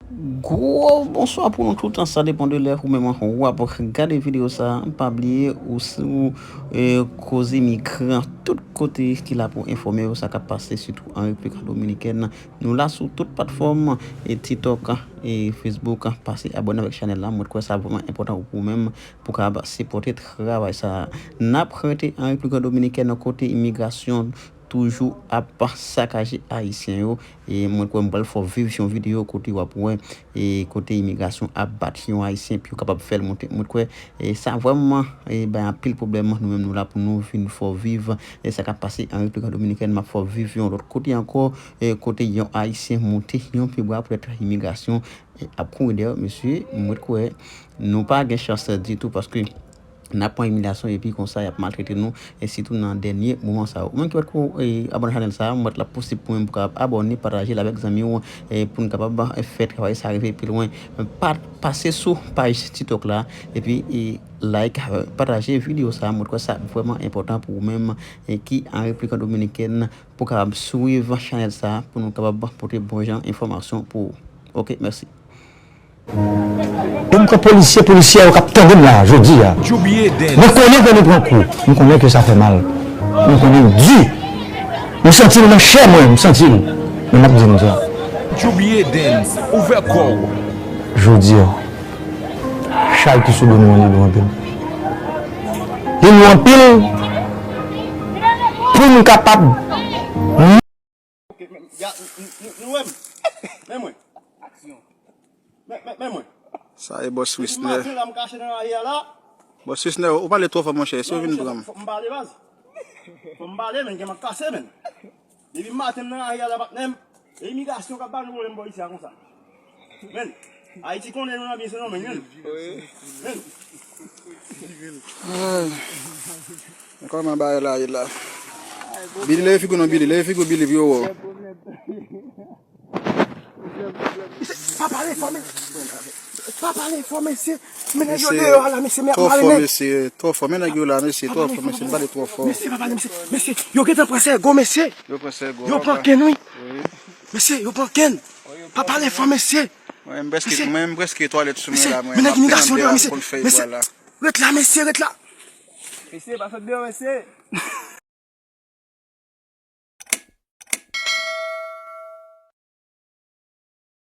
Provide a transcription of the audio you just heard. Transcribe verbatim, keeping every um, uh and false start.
Gwo bonswa pou nou tout, sa depann de lè ou menm w ap gade videyo sa. Pa bliye ou sou, eh, Koze Migran tout kote ki la pou enfòme w sa k ap pase, sitou an Repiblik Dominikèn. Nou la sou tout platfòm, eh, TikTok, eh, Facebook. Pase abòne avèk chanèl la. Mwen kwè sa vrèman enpòtan pou ou menm, pou w kapab sipòte travay sa. N ap rete an Repiblik Dominikèn, kote imigrasyon toujou ap sakaje Ayisyen yo. E mwen kwè m pral fè w viv yon videyo kote w ap wè, e kote imigrasyon ap bat yon Ayisyen pou yo kapab fè l monte. Mwen kwè, e sa vrèman, e bay anpil pwoblèm. Nou menm nou la pou nou vin fè w viv, e sa k ap pase an Repiblik Dominikèn. M ap fè w viv yon lòt kote ankò, e kote yon Ayisyen monte yon pye bwa poutèt imigrasyon, e ap kouri dèyè w, mesye. Mwen kwè nou pa gen chans ditou, paske n ap pran imilyasyon epi konsa y ap maltrete nou, e sitou nan dènye moman sa yo. Ou menm ki poko, e, abòne chanèl sa, m mèt l ap posib pou mwen pou kapab abòne, pataje l avèk zanmi w, e pou n kapab, e, fè travay sa rive pi lwen. Pa, pase sou paj TikTok la, epi, e, like, e, pataje videyo sa, mwen kwè sa vrèman enpòtan pou ou menm, e ki an Repiblik Dominikèn, pou kapab swiv chanèl sa, pou nou kapab pote bon jan enfòmasyon pou ou. Ok, mèsi. E m pran polisye, polisyè yo k ap tande m la jodi a. Mwen konnen ke nou pran kou. Mwen konnen ke sa fè mal. Mwen konnen l di. Mwen santi l nan chè mwen, mwen santi l. Men m ap di nou sa. Jodi a, chay ki sou do nou an, li lou anpil. Li lou anpil pou nou kapab Ok, men, ya, n-, n-, n-, nou wè m. Men mwen. Aksyon. Men, men, men mwen. Sa e bòs Depi Wisner. Maten la, m kache nan lari a la. Bòs Wisner, ou pale twò fò, monchè. Si w vin pran m. Fò m pale, baz. Fò m pale, men, gen m ap kase, men. Depi maten m nan lari a la, patnè m. E imigrasyon k ap ba nou pwoblèm bò isi a konsa. Men, Ayiti konnen nou nan byen se nou menm, men. Men. Ay. Men kòman bagay la ye la? Bili, leve figi w non, Bili, leve figi w, Bili, pou yo wè w. Mesye, pa pale fò, men. Pa pale fò, mesye. Men nèg yo deyò a la, mesye, men ap mare nèg. Mesye, twò fò, men nèg yo la, mesye, twò fò, mesye, pale twò fò. Mesye, pa pale, mesye. Mesye, yo gentan pran Sègo, mesye. Yo pran Sègo. Yo pran Kenn, wi. Wi. Mesye, yo pran Kenn. Pa pale fò, mesye. Mwen, m prèske, mwen, m prèske twalèt sou mwen la, mwen, men nèg imigrasyon deyò, mesye. Mesye, ret la, mesye, ret la. Mesye, pa sot deyò, mesye.